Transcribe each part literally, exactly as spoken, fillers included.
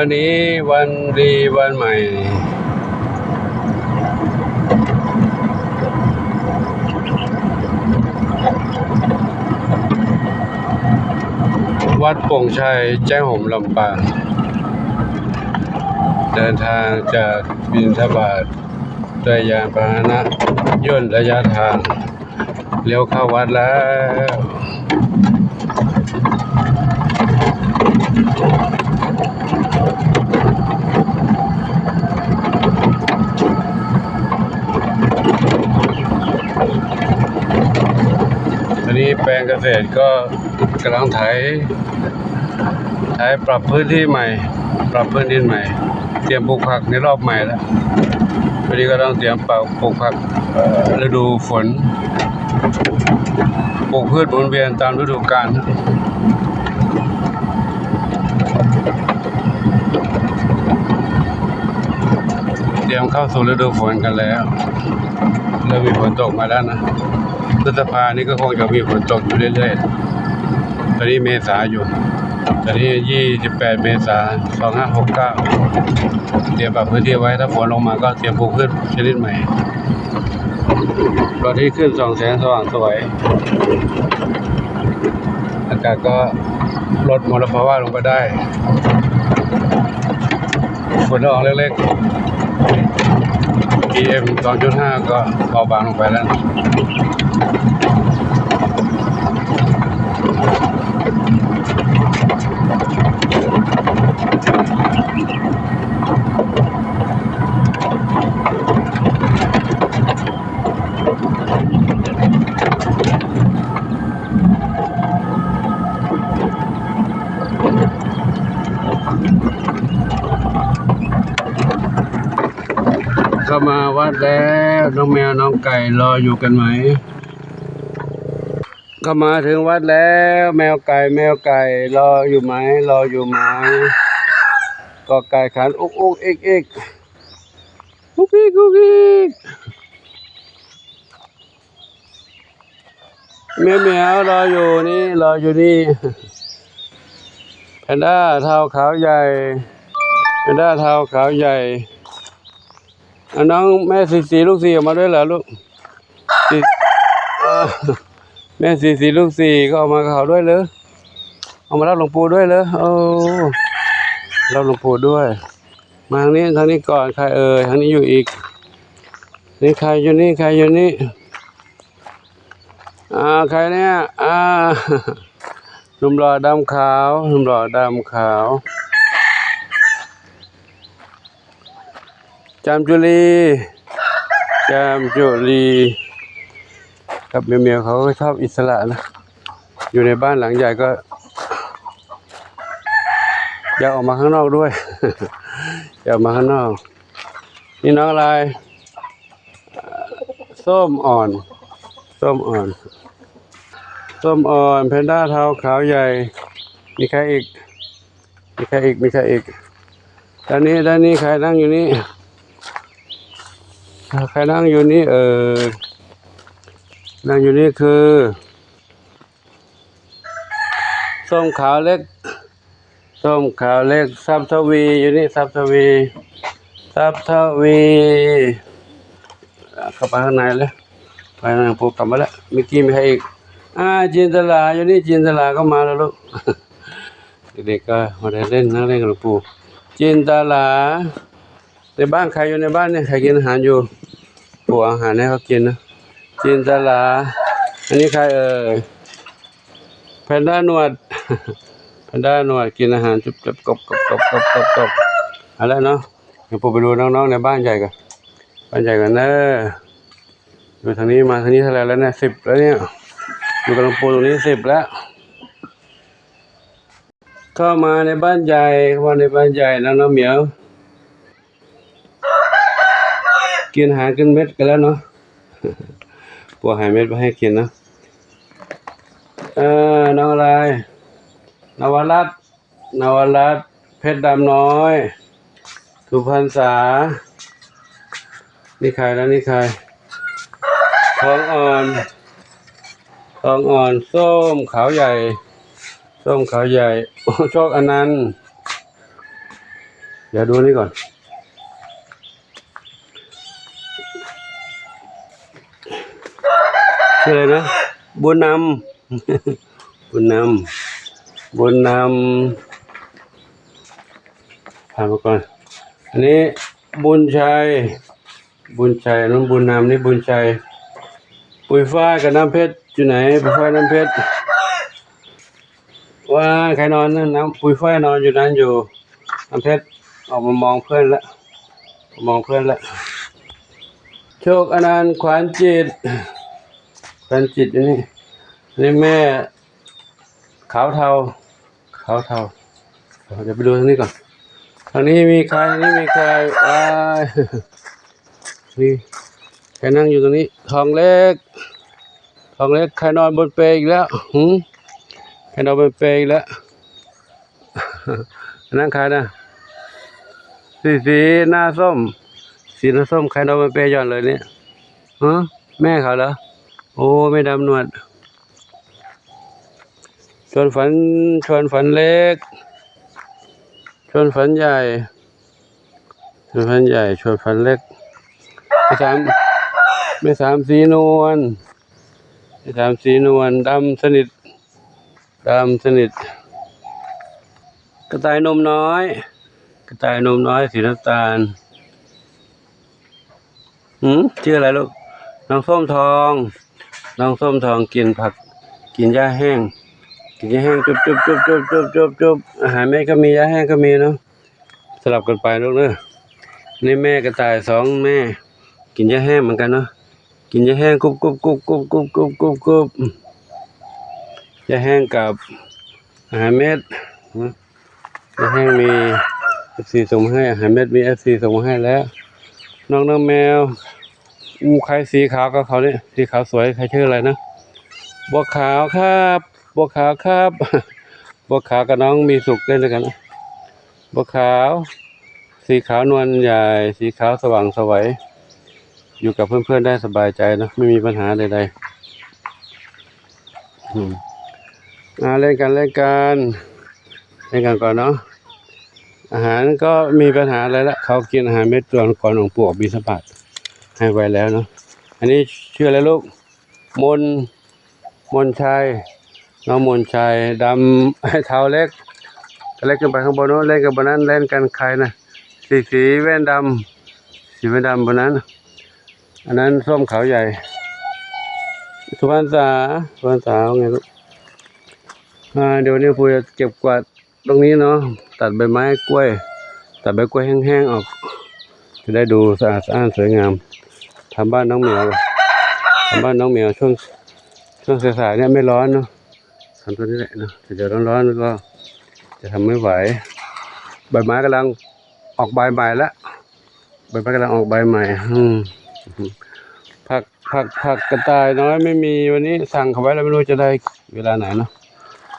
วันนี้วันดีวันใหม่ วัดโป่งชัย แจ้งหม ลำปาง เดินทางจากบิณฑบาตด้วยยานพาหนะ ย่นระยะทาง เลี้ยวเข้าวัดแล้ว ตอนนี้แปลงเกษตรก็กำลังไถ ไถปรับพื้นที่ใหม่ ปรับพื้นดินใหม่ เตรียมปลูกผักในรอบใหม่แล้ว วันนี้ก็ต้องเตรียมปลูกผักฤดูฝน ปลูกพืชหมุนเวียนตามฤดูกาล เตรียมเข้าสู่ฤดูฝนกันแล้ว เริ่มมีฝนตกมาแล้วนะ พฤษภานี่ก็คงจะมีฝนตกอยู่เรื่อยๆ ตอนนี้เมษาอยู่ ตอนนี้ยี่สิบแปดเมษา สองห้าหกเก้า เตรียมปรับพื้นที่ไว้ ถ้าฝนลงมาก็เตรียมปลูกพืชชนิดใหม่ พระอาทิตย์ขึ้นส่องแสงสว่างไสว อากาศก็ลดมลภาวะลงไปได้ ฝุ่นละอองเล็กๆ PM สองจุดห้า ก็เบาบางลงไปแล้ว เข้ามาวัดแล้ว น้องแมวน้องไก่รออยู่กันไหม เข้ามาถึงวัดแล้ว แมวไก่ แมวไก่ รออยู่ไหม รออยู่ไหม กอไก่ขันอุกอุกอิกอิก กุกกิกกุกกิก แมวแมวรออยู่นี่ รออยู่นี่ แพนด้าเทาขาวใหญ่ แพนด้าเทาขาวใหญ่ เอาน้องแม่สีสีลูกสี่ออกมาด้วยเหรอลูก สี เอ่อ แม่สีสีลูกสี่ก็ออกมากับเขาด้วยเลย ออกมารับหลวงปู่ด้วยเลย โอ้ รับหลวงปู่ด้วย มาทางนี้ ทางนี้ก่อน ใครเอ่ย ทางนี้อยู่อีก นี่ใครอยู่นี่ ใครอยู่นี่ อ่า ใครเนี่ย อ่า หนุ่มหล่อดำขาว หนุ่มหล่อดำขาว จามจุลี จามจุลี กับเมียวๆ เขาก็ชอบอิสระนะ อยู่ในบ้านหลังใหญ่ก็ อยากออกมาข้างนอกด้วย อยากออกมาข้างนอก นี่น้องอะไร ส้มอ่อน ส้มอ่อน ส้มอ่อน แพนด้าเทาขาวใหญ่ มีใครอีก มีใครอีก มีใครอีก ด้านนี้ ด้านนี้ ใครนั่งอยู่นี่ ใครนั่งอยู่นี่ เออ นั่งอยู่นี่คือ ส้มขาวเล็ก ส้มขาวเล็ก ทรัพย์ทวี อยู่นี่ ทรัพย์ทวี ทรัพย์ทวี อ่ะ เข้าไปข้างในเลย ไปนั่งปูกลับมาแล้ว เมื่อกี้มีใครอีก อ่า จินตลา อยู่นี่ จินตลาก็มาแล้วลูก เด็กๆ ก็มาเดินเล่น นั่งเล่นกับหลวงปู่ จินตลา ในบ้านใครอยู่ในบ้านเนี่ย ใครกินอาหารอยู่ ปู่เอาอาหารให้เขากินนะ จินตลา อันนี้ใครเอ่ย แพนด้าหนวด แพนด้าหนวดกินอาหารจุบจับกบกบกบกบกบกบ เอาละเนาะ เดี๋ยวปู่ไปดูน้องๆ ในบ้านใหญ่กัน บ้านใหญ่กันเนอะ ดูทางนี้มาทางนี้เท่าไหร่แล้วเนี่ย สิบแล้วเนี่ย อยู่กับหลวงปู่ตรงนี้สิบแล้ว เข้ามาในบ้านใหญ่ เข้ามาในบ้านใหญ่ น้องๆ เหมียว กินอาหารกินเม็ดกันแล้วเนาะ ปู่หาเม็ดมาให้กินเนาะ เออ น้องอะไร นวรัตน์ นวรัตน์ เพชรดำน้อย สุพรรณษา นี่ใครแล้ว นี่ใคร ทองอ่อน ทองอ่อน ส้มขาวใหญ่ ส้มขาวใหญ่ โอ้ โชคอนันต์ ดี๋ยวดูนี่ก่อน ชื่ออะไรนะ บุญนำ บุญนำ บุญนำ ผ่านมาก่อน อันนี้บุญชัย บุญชัย อันนั้นบุญนำ นี่บุญชัย ปุยฝ้ายกับน้ำเพชรอยู่ไหน ปุยฝ้าย น้ำเพชร ว่าใครนอนนั่น น้ำปุยฝ้ายนอนอยู่นั้นอยู่ น้ำเพชรออกมามองเพื่อนละ มองเพื่อนละ โชคอนันต์ ขวัญจิต ขวัญจิต อันนี้ อันนี้แม่ ขาวเทา ขาวเทา เดี๋ยวไปดูทางนี้ก่อน ทางนี้มีใคร ทางนี้มีใคร อ้าย นี่ ใครนั่งอยู่ตรงนี้ ทองเล็ก ทองเล็ก ใครนอนบนเปลอีกแล้ว หืม ใครนอนบนเปลอีกแล้ว อันนั้นใครนะ สี สีหน้าส้ม สีหน้าส้ม ใครนอนบนเปลหย่อนเลยเนี่ย ฮะ แม่เขาเหรอ โอ้ แม่ดำหนวด ชวนฝัน ชวนฝันเล็ก ชวนฝันใหญ่ ชวนฝันใหญ่ ชวนฝันเล็ก แม่สาม แม่สามสีนวล แม่สามสีนวล ดำสนิท ดำสนิท กระต่ายนมน้อย กระต่ายนมน้อยสีน้ำตาล หืม ชื่ออะไรลูก น้องส้มทอง น้องส้มทองกินผัก กินหญ้าแห้ง กินหญ้าแห้ง จุบจุบจุบจุบจุบจุบจุบ อาหารเม็ดก็มี หญ้าแห้งก็มีเนาะ สลับกันไปลูกเนอะ นี่แม่กระต่ายสองแม่ กินหญ้าแห้งเหมือนกันเนาะ กินหญ้าแห้ง กุบกุบกุบกุบกุบกุบกุบกุบ หญ้าแห้งกับอาหารเม็ด หญ้าแห้งมีเอฟซีส่งมาให้ อาหารเม็ดมีเอฟซีส่งมาให้แล้ว น้องน้องแมว อู้ ใครสีขาวกับเขาเนี่ย สีขาวสวย ใครชื่ออะไรนะ บัวขาวครับ บัวขาวครับ บัวขาวกับน้องมีสุขเล่นด้วยกันนะ บัวขาว สีขาวนวลใหญ่ สีขาวสว่างไสว อยู่กับเพื่อนๆได้สบายใจเนอะ ไม่มีปัญหาใดๆ อืม อ่า เล่นกัน เล่นกัน เล่นกันก่อนเนาะ อาหารก็มีปัญหาอะไรละ เขากินอาหารเม็ดตอนก่อนหลวงปู่ออกบิณฑบาตให้ไว้แล้วเนาะ อันนี้ชื่ออะไรลูก มน มนชัย น้องมนชัย ดำ เทาเล็ก เล็กขึ้นไปข้างบนโน้น เล่นกันบนนั้น เล่นกันใครนะ สี สีแว่นดำ สีแว่นดำบนนั้น อันนั้นส้มขาวใหญ่ สุพรรณษา สุพรรณษา ว่าไงลูก อ่า เดี๋ยวนี้ปู่จะเก็บกวาดตรงนี้เนาะ ตัดใบไม้กล้วย ตัดใบกล้วยแห้งๆออก จะได้ดูสะอาดสะอ้านสวยงาม ทำบ้านน้องเหมียว ทำบ้านน้องเหมียวช่วง ช่วงสายๆเนี่ยไม่ร้อนเนาะ ทำตัวนี้แหละเนาะ แต่เดี๋ยวร้อนๆก็จะทำไม่ไหว ใบไม้กำลังออกใบใหม่ละ ใบไม้กำลังออกใบใหม่ อืม ผัก ผัก ผักกระต่ายน้อยไม่มี วันนี้สั่งเขาไว้แล้ว ไม่รู้จะได้เวลาไหนเนาะ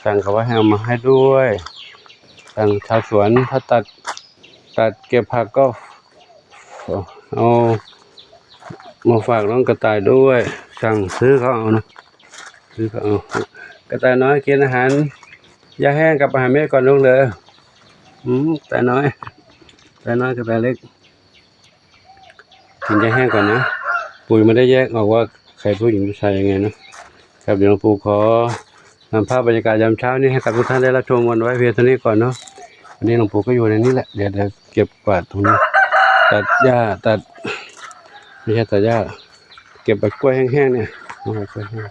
สั่งเขาไว้ให้เอามาให้ด้วย สั่งชาวสวน ถ้าตัด ตัดเก็บผักก็ เอามาฝากน้องกระต่ายด้วย สั่งซื้อเขาเอานะ ซื้อเขาเอา กระต่ายน้อยกินอาหาร หญ้าแห้งกับอาหารเม็ดก่อนลูกเลย อืม กระต่ายน้อย กระต่ายน้อย กระต่ายเล็ก กินหญ้าแห้งก่อนนะ ปู่ยังไม่ได้แยกออกว่าใครผู้หญิงผู้ชายยังไงนะ ครับ เดี๋ยวหลวงปู่ขอนำภาพบรรยากาศยามเช้านี้ให้กับทุกท่านได้รับชมกันไว้เพียงเท่านี้ก่อนเนาะ อันนี้หลวงปู่ก็อยู่ในนี้แหละ เดี๋ยว เดี๋ยวเก็บกวาดตรงนี้ ตัดหญ้า ตัด ไม่ใช่ตัดหญ้า เก็บใบกล้วยแห้งๆเนี่ย เอาใบกล้วยแห้ง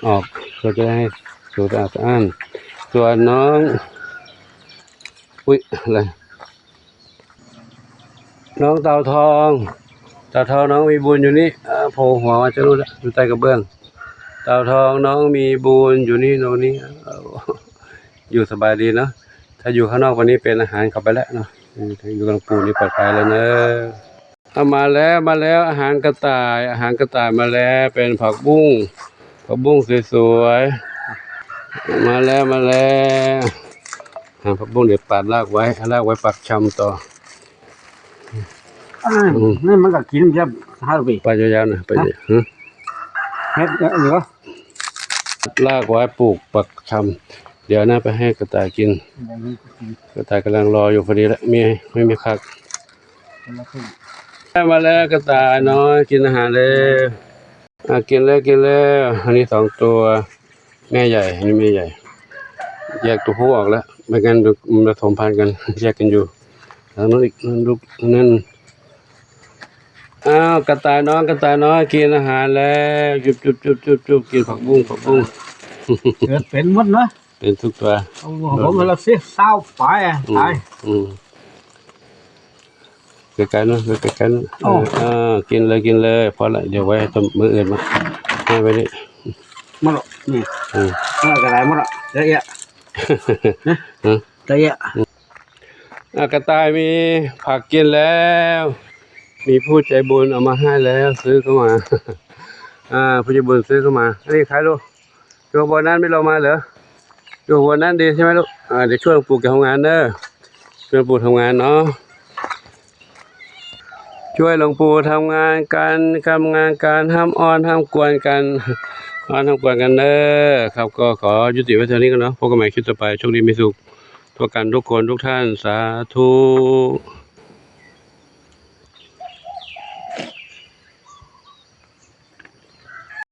ออก เพื่อจะได้ให้สูสะอาดสะอ้าน ส่วนน้อง อุ๊ย อะไร น้องเต่าทอง เต่าทองน้องมีบุญอยู่นี่ อ่า โผล่หัวมาจะรู้แล้ว อยู่ใต้กระเบื้อง เต่าทองน้องมีบุญอยู่นี่ ตรงนี้ เอา อยู่สบายดีเนาะ ถ้าอยู่ข้างนอกวันนี้เป็นอาหารเขาไปแล้วเนาะ อืม อยู่กับหลวงปู่นี่ปลอดภัยแล้วเนอะ เอามาแล้ว มาแล้ว อาหารกระต่าย อาหารกระต่ายมาแล้ว เป็นผักบุ้ง ผักบุ้งสวยๆ มาแล้ว มาแล้ว หาผักบุ้ง เดี๋ยวปาดรากไว้ เอารากไว้ปักชำต่อ อ่า อืม นี่มันก็กินแบบฮาร์วี ไปยาวๆหน่อย ไป ฮะ เฮ็ดเหรอ รากไว้ปลูกปักชำ เดี๋ยวนะไปให้กระต่ายกิน กระต่ายกำลังรออยู่พอดีแล้ว มี ไม่มีผัก มาแล้วกระต่ายน้อยกินอาหารเลย อ่ะ กินเลย กินเลย อันนี้สองตัว แม่ใหญ่ อันนี้แม่ใหญ่ แยกตัวผู้ออกแล้ว ไม่งั้นมันผสมพันธุ์กัน แยกกันอยู่ แล้วนั่นอีก นั่นลูก นั่น อ้าว กระต่ายน้อย กระต่ายน้อย กินอาหารแล้ว จุบจุบจุบจุบจุบ กินผักบุ้ง ผักบุ้ง เกิดเป็นหมดเนาะ เป็นทุกตัว เอาหัวผมมาแล้วสิ เศร้าไปอ่ะ อืม ตาย อืม ใกล้ๆนะ ใกล้ๆนะ อ๋อ เออ เออ กินเลย กินเลย พอละ เดี๋ยวไว้ให้มื้ออื่นมา ให้ไว้นี่ หมดละ นี่ อืม หมดละ กระต่ายหมดละ เยอะแยะ ฮะ เยอะแยะ อ่ะ กระต่ายมีผักกินแล้ว มีผู้ใจบุญเอามาให้แล้ว ซื้อเข้ามา อ่า ผู้ใจบุญซื้อเข้ามา อันนี้ใครลูก อยู่ข้างบนนั้นไม่ลงมาเหรอ อยู่ข้างบนนั้นดีใช่ไหมลูก อ่า เดี๋ยวช่วยหลวงปู่แกทำงานเด้อ ช่วยหลวงปู่ทำงานเนาะ ช่วยหลวงปู่ทำงานกัน ทำงานกัน ห้ามอ้อน ห้ามกวนกัน อ้อนห้ามกวนกันเด้อ ครับ ก็ขอยุติไว้เท่านี้ก่อนเนาะ พบกันใหม่คลิปต่อไป โชคดีมีสุข ทั่วกันทุกคนทุกท่าน สาธุ